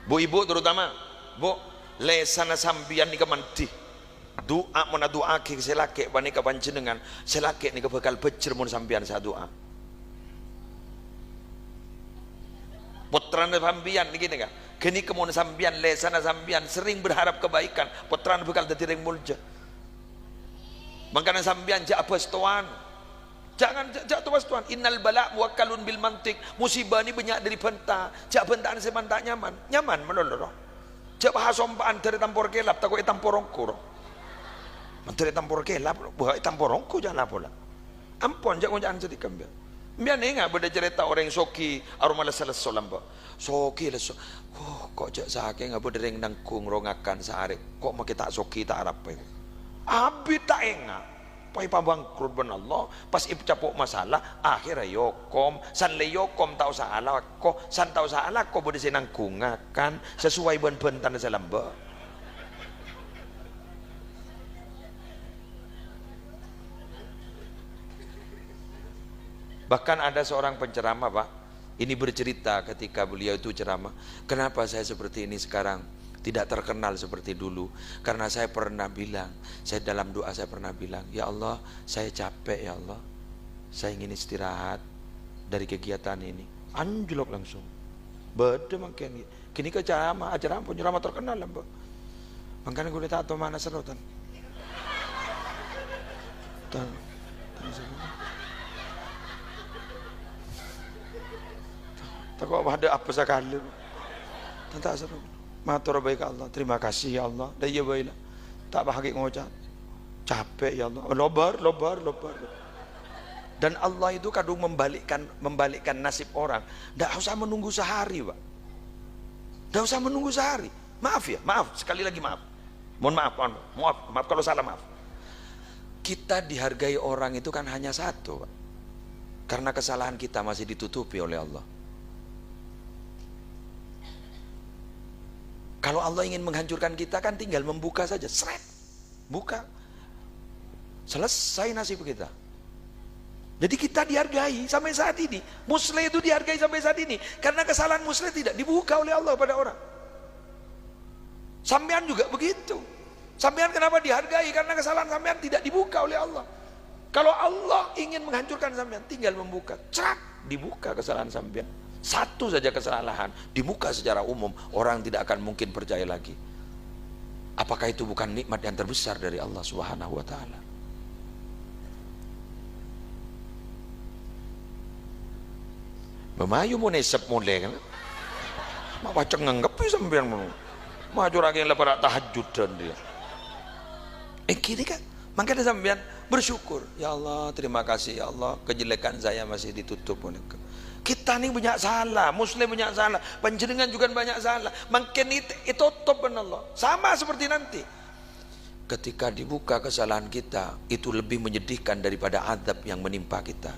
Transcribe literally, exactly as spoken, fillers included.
Bu'-ibu' terutama, Bu', lèsanna sampèyan nèka mandhi. Du'a mon adu'aaghi sè lakè' panèka panjhennengngan, sè lakè' nèka bhâkal bhâjjher mon sampèyan sè adu'a. Pottrana sampèyan nèka, nèka, ghânèka mon sampèyan, lèsanna sampèyan serrèng berharap kebaikan, pottrana bhâkal dhâddhi rèng molja. Mangkana sampèyan jhâ' abhâstowan. Jangan, jhâ', jhâ' to-bâstowan. Innal bala' muwakkalun bil mantiq. Musibah ni bânnya' dâri bânta. Jhâ' bânta'an sè manta' nyaman. Nyaman malolo, ro. Jhâ' pas asompa'an dâri tampor kèlap, tako' ètampor ongghu, ro. Mon dâri tampor kèlap, ro, bâ ètampor ongghu jhâ' la pola. Ampon, jhâ' ngoca'an sè dhika, mbiyân. Mbiyân enga' bâdâ carèta orèng soghi, aromasa lesso lambâ'. Soghi lesso. Oh, ko' jhâ' sakènga bâdâ rèng nangghung ro ngakan saarè. Ko' makè ta' soghi, ta' arapa. Abit ta' enga'. Pas èpabangkrut bân Allah, pas ècapo' masalah, akhèrra èokom. San la èokom ta' osa alako, san ta' osa alako bâdâ sè nangghung ngakan, sesuai bân bântana sè lambâ'. Bahkan ada seorang penceramah, Pak, ini bercerita ketika beliau itu ceramah, "Kenapa saya seperti ini sekarang? Tidak terkenal seperti dulu. Karena saya pernah bilang, saya dalam doa saya pernah bilang, 'Ya Allah, saya capek, ya Allah. Saya ingin istirahat dari kegiatan ini.'" Anjlok langsung. Bâdâ mangkèn. Ghânèka ceramah, acara ampon ceramah terkenal, lambâ'. Mangkana ghulâ ta' tomana sero, tan. Tan. Tan sero. Tako' padâ apa sakalè. Tan ta' sero. Mator bhâi ka Allah. "Terima kasih, ya Allah." Dâ' iyâ bhâi la. Ta' pahaghi ngoca'. "Capek, ya Allah." Lobâr, lobâr, lobâr. Dan Allah itu kadung membalikkan, membalikkan nasib orang. Ndak usah menunggu sehari, Pak. Ndak usah menunggu sehari. Maaf ya, maaf. Sekali lagi maaf. Mohon maaf, mohon maaf. Maaf, maaf kalau salah, maaf. Kita dihargai orang itu kan hanya satu, Pak. Karena kesalahan kita masih ditutupi oleh Allah. Kalau Allah ingin menghancurkan kita, kan tinggal membuka saja. Sret. Buka. Selesai nasib kita. Jadi kita dihargai sampai saat ini. Musleh itu dihargai sampai saat ini. Karena kesalahan Musleh tidak dibuka oleh Allah pada orang. Sampean juga begitu. Sampean kenapa dihargai? Karena kesalahan sampean tidak dibuka oleh Allah. Kalau Allah ingin menghancurkan sampean, tinggal membuka. Crak, dibuka kesalahan sampean. Satu saja kesalahan, dibuka secara umum, orang tidak akan mungkin percaya lagi. Apakah itu bukan nikmat yang terbesar dari Allah Subhanahu wa Ta'ala? Mamayu mon esep molè, kan? Ma' paceng nganggep sampeyan mon. Ma' curang la para' tahajjudan dia. Eh, gini, Kak. Mangkana sampeyan bersyukur, "Ya Allah, terima kasih, ya Allah, kejelekan saya masih ditutup oleh Engkau." Kita ni banyak salah, Musleh banyak salah, panjenengan juga banyak salah. Mangkèn it-, ètotop bân Allah. Sama seperti nanti. Ketika dibuka kesalahan kita, itu lebih menyedihkan daripada azab yang menimpa kita.